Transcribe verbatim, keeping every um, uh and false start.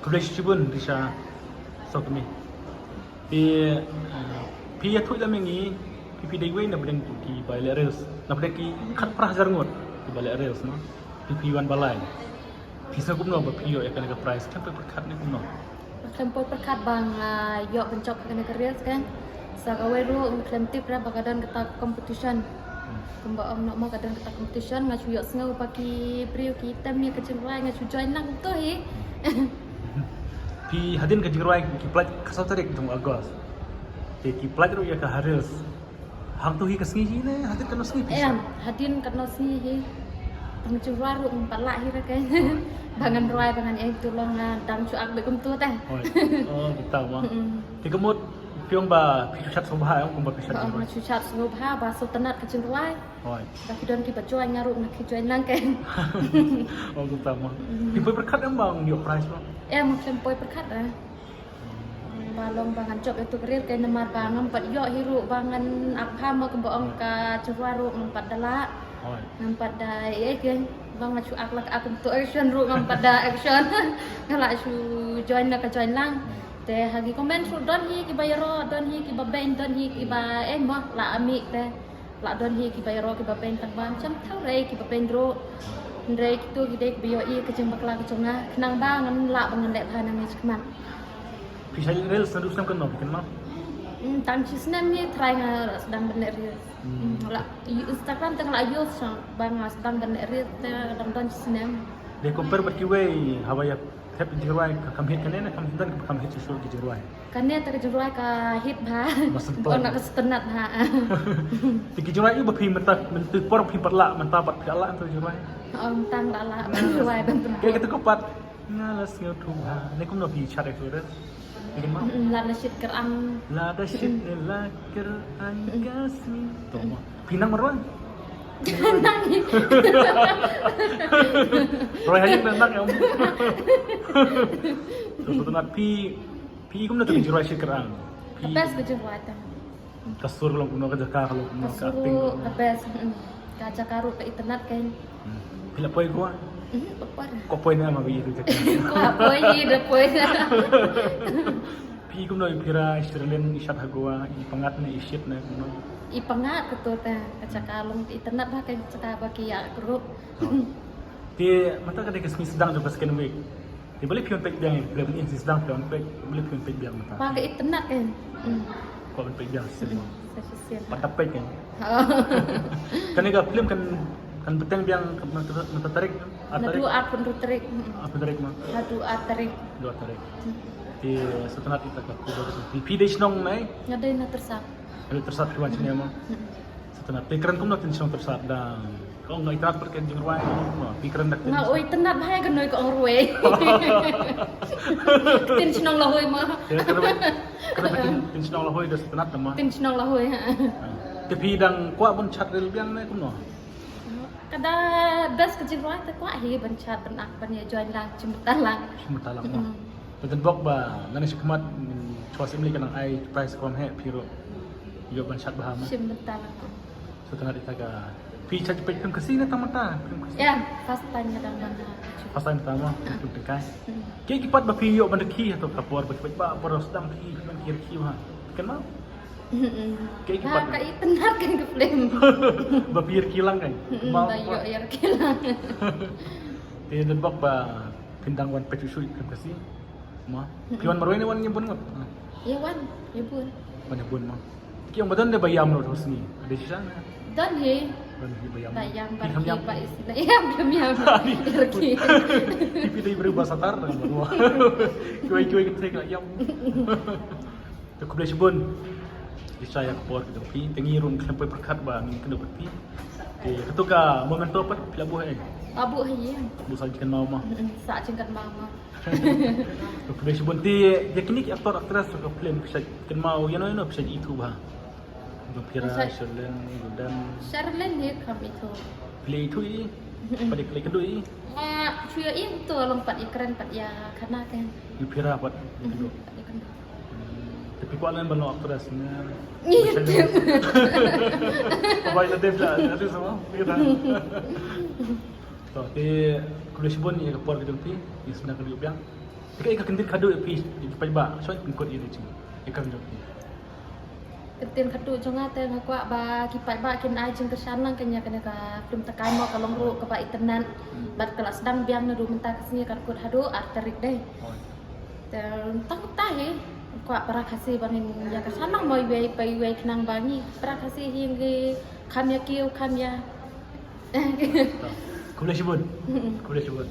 Khublei shibun Risha Sokmi. Phi, eh, phi ïathuh ïa ngi, phi phi dei wei na pdeng ki ba leh reels, na pdeng ki khatphra hajar ngut ki ba leh reels, no? Phi phi wan balei? Phi sngew kumno ba phi ïoh ïa kane ka prize? Khlem poi pyrkhat ne kumno? Khlem poi pyrkhat ba nga ïoh ban jop ha kane ka reels kan. Sa kawei ruh nga khlem tip re ba ka don kata ka competition. Kumba ong noh mo, ka don kata competition, nga shu ïohsngew ba ki briew ki tem ïa ka jingrwai, nga shu join lang kumto hi. Phi hadien ka jingrwai ki pynlait ka saw tarik jong August. Te ki pynlait ruh ïa ka ha reels. Hangto hi ka sngi hi ne hadien katno sngi phi? Em, shah? Hadien katno sngi hi. Tang jingrwai ruh ngam pat lah hi re kan. Ba ngan rwai ba ngan ïeng, to long nga dang shu ak beit kumto te. Hooid. Oh, kumta mo. Mm-mm. Te ka mut phi ong ba phi shu shad sngewbha, ong kumba phi shad. Ba ong jingrwai, nga shu shad sngewbha ba sngewtynnat ka jingrwai. Hooid. Ba ki don kiba join, nga ruh nga ki join lang kan. Oh, kumta mo. Mm. Phi poi pyrkhat em ba ong ïoh prize mo? Em, khlem poi pyrkhat re. Ba long ba ngan jop ïa tu ka reel kan, namar ba ngam pat ïoh hi ruh ba ngan ak bha mo, kumba ong ka jingrwai ruh ngam pat da lah. Hooid. Ngam pat da ïa, ïa kan. Ba nga shu ak lah ka ak kumto, action ruh ngam pat da action. Nga lah shu join na ka join lang. Te ha ki comment ruh don hi kiba ïaroh, don hi kiba beiñ, don hi kiba, eh, mo, lah amih te. Lah don hi kiba ïaroh kiba beiñ, tang ba ngam shym tharai kiba beiñ ruh. Hynrei kito ki dei kiba ïohi ka jingbakla ka jong nga, khnang ba ngan lah ba ngan leh bha nangne shakhmat. Phi shah reels naduh snem katno phi kynmaw? Hmm, tang shi snem hi trai nga sdang ban leh reels. Hmm. Hmm, la, Instagram te nga la use shang ba nga sdang ban leh reels te dang don shi snem. Dei compare bad kiwei haba ïa thep jingrwai ka kham hit kane ne kham don ka kham hit shuh shuh ki jingrwai? Kane te ka jingrwai ka hit bha. Ba sngewtynnat. Ba na ka sngewtynnat bha. Te ki jingrwai ïa ba phi mynta, mynta por phi pat lah, mynta pat phi lah te jingrwai. Ym tang lah lah ban rwai ban tang. Kaei kata ka pat? Nga la sngewthuh bha. Ne kumno phi shad ïa ka reels? Phi kynmaw? Mm, la da shit kyrang. La da shit ne la kyrang ka sngi. To mo. Phi nang marwei? Nang. Rwai ha ïing nang em. To, sngewtynnat phi, phi kumno ka jingrwai shit kyrang? Phi ka best ka jingrwai ta. Ka sur ka long kumno, ka jaka ka long kumno, ka sur acting ka long kumno? Ka best, mm. Ka jaka ruh ka itynnat kan. Hmm. Phi la poi Goa? Mhm, la poi. Ko poi ne ma ba ïa ka jaka? Ko poi, ïa da poi. Phi kumno i Phira, i Sherlyn, i shad ha Goa, i pyngngad ne i shit ne kumno? I pyngngad kato te, ka jaka long itynnat bha, ka jaka ba ki ïa group. Oh. Te mynta ka dei ka sngi sdang jong ka second week. Te balei phi wan peit biang, balei phi wan sdang, phi wan peit, balei phi wan peit biang mynta? Ba ka itynnat kan. Hmm. Ko wan peit biang shisien mo? Hmm, sa shisien. Pat da peit kan? Oh. Kane ka film kan, kan bteng biang mynta, mynta tarik? Ar tarik? Naduh arphew hynriew tarik. Hmm. Arphew hynriew tarik mo? Naduh ar tarik. Naduh ar tarik. Hmm. Te sngewtynnat ïa ka khubor. Phi, phi dei shnong nai? Nga dei na Tyrsad. Nga dei Tyrsad, phi wan shane mo? Hmm. Sngewtynnat. Phi kren kumno ktien shnong Tyrsad, da ka ong nga itynnat pat ka jingrwai, kumno phi kren da ktien? Nga oi tynnat bha, ka noi ka ong rwei. Ktien shnong Lahoi mo. Te kren, kren ktien, ktien shnong Lahoi da sngewtynnat mo. Ktien shnong Lahoi, ha. Te phi dang kwah ban shad reel biang ne kumno? Ka da best ka jingrwai te kwah hi ban shad, ban ak, ban ïa join lang, shim bynta lang. Shim bynta lang mo. Mm. Te tang bok ba lane shakhmat, mm, chwa sim lei ka nang ai prize khlem heh, phi ruh ïoh ban shad bha mo. Shim bynta lang. Sngewtynnat ïa ka. Phi shait peit film Khasi ne tang mynta? Film Khasi? Ïa, first time nga dang ban, ha. First time tang mo, film Tyngkai. Hmm. Kaei ki part ba phi ïoh ban rkhie hato ka por ba phi peit ba por sdang phi, phi ban rkhie bha? Kynmaw? Hmm. Kaei ki part? Ba ka itynnat kan ka film. Ba phi rkhie lang kan? Hmm, kynmaw ba ïoh ïa rkhie lang. Te tang bok ba phin dang wan peit shuh shuh film Khasi. Mo. Phi wan marwei ne wan ïa bun ngut? Ïa wan ïa bun. Wan ïa bun mo. Ki ong ba don de ba ïam ruh ha sngi. Dei shisha ne? Don hi. Don hi ba ïam. Ba ïam, ba rkhie, ba isih. Ïam, ïam, ïam. Rkhie. Phi, phi dei briew ba satar dang ba ruh. Kiwei kiwei ki thik la ïam. Te khublei shibun. Ïa ka por ka jong phi. Te ngi ruh khlem poi pyrkhat ba ngin kynduh bad phi. Te kato ka memento pat phi la buh eh? La buh hi. Buh sa jingkynmaw mo. Mm, sa jingkynmaw mo. Khublei shibun. Te ïa kine ki actor actress ka film phi shait kynmaw ïano ïano phi shait ithuh bha? Jong Phira, Sherlyn, Gulden. Sherlyn hi kam ithuh. Phi la ithuh i? Pat ïa kynduh i? Nga shu ïohi to long pat ïa kren pat ïa khana kan. Ïa Phira pat ïa kynduh. Pat ïa kynduh. Hmm. Te Phi kwah leh ban long actress ne? Ïa, tip. Bai la dep la, la dep sama. Kita. To, te khublei shibun ïa ka por ka jong phi, ïa sdang ka dei biang. Te ka kyntien khadduh ïa phi, ïa ki paidbah, shwa pynkut ïa ka jong phi. Ïa ka jong phi. Kyntien khadduh jong nga te nga kwah ba ki paidbah kin ai jingkyrshan lang kane, kane ka film Takai Mo ka long ruh kaba itynnad. Bad ka la sdang biang naduh mynta ka sngi, kan kut haduh ar tarik dei. Te tang ta hi kwah para Khasi ba ngin ïa kyrshan lang mo iwei pa iwei khnang ba ngi para Khasi hi ngi kham ïa kiew kham ïa. Khublei shibun. Khublei shibun.